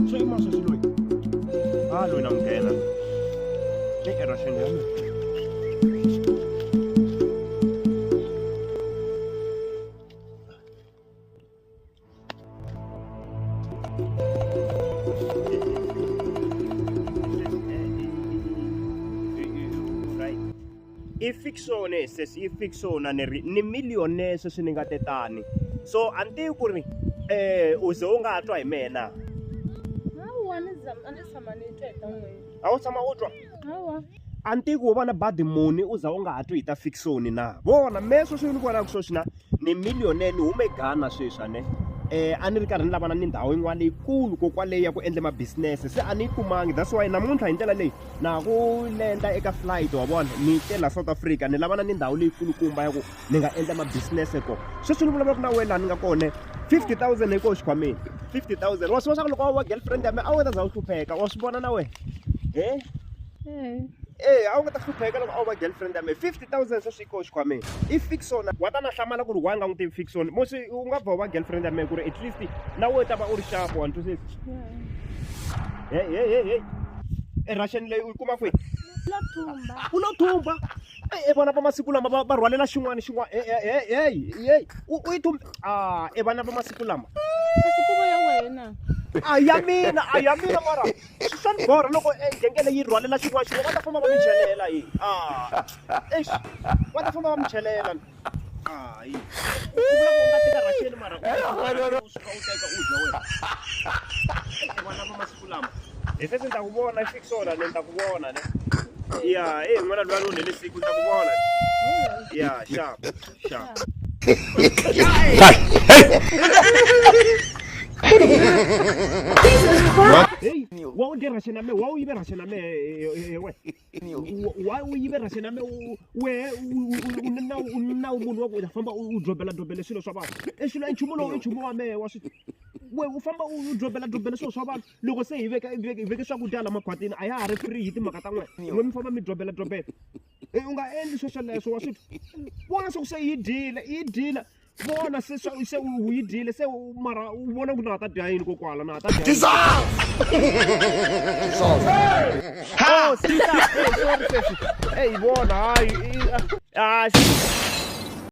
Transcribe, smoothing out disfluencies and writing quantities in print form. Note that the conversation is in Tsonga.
So i mani sweswi loyi? A loyi na n'wi nghena. I erashen ya mina. I fiction sesi i fiction ni ri ni millionaire sweswi ni nga te tani so a ni tivi ku ri u ze u nga ha twa hi mehe na. Hawa ni za a ni tshama ni twa hi ta n'wina. A wu tshama u twa? Hawa. A ni tivi ku wo va na badi muni u za u nga ha twi hi ta fiction na. Vona mehe sweswi ni vonaka sweswi na ni millionaire ni hume Ghana sweswi a ne a ni ri karhi ni lavana ni ndhawu yin'wana leyikulu ko kwale ya ku endla ma business se a ni yi kumangi that's why namuntlha hi ndlela leyi na ha ku lenda eka flight wa vona ni te la South Africa ni lavana ni ndhawu leyikulukumba ya ku ni nga endla ma business kona sweswi ni vulavulaka na wena laha ni nga kona 50000 yi koho xikhwameni 50000 wa swi vona swa ku loko wa girlfriend ya mina a wu nga ta za u hlupheka wa swi vona na wena he e a wu nga ta hlupheka loko a wu va girlfriend ya mina 50000 sweswi yi koho xikhwameni i fixona wa ta na hlamala ku ri why nga n'wi tivi fixon mosi u nga pfa u va girlfriend ya mina ku ri at least na wena u ta va u ri xapo wa ni twisisa hey hey hey hey e russian leyi u yi kuma kwihi u lo thumba e vana va masiku lama va rhwalela xin'wana xin'wana hey hey u yi thumba a e vana va masiku lama ya wena a ya mina a ya mina mara swa ni borha loko genge leyi rhwalela xin'wana xin'wana va ta famba va mi chelela yi a eish va ta famba va mi chelela hayi u vula ku u nga teka rhaxeni mara u suka u teka u dya wena vana va masiku lama hi se ni ta ku vona fixona ni ta ku vona ne ya e n'wana luya ni onhele siku ni ta ku vona ya xap xap Hey, wa u dye rhaxeni ya mehe wa u yive rhaxeni ya mehe we wa u yive rhaxeni ya mehe wehe u na u na munhu wa ku u ta famba u dyobela dyobele swilo swa vanhu e swilo i nchumu lowu i nchumu wa mehe wa swi we u famba u dyobela dyobele swilo swa vanhu loko se hi veka hi veke swakudya la makhwatini a ya ha ri free hi timhaka ta n'wina n'we mi famba mi dyobela dyobela e u nga endli swo swoleswo wa swi vona swa ku se yi dyile yi dyile vona se se se u yi dyile se mara u vona ku na ha ta dya yini kokwala na ha ta dya Oh, sisi, hey, sorry sesi. Hey, vona, hayi. Ah,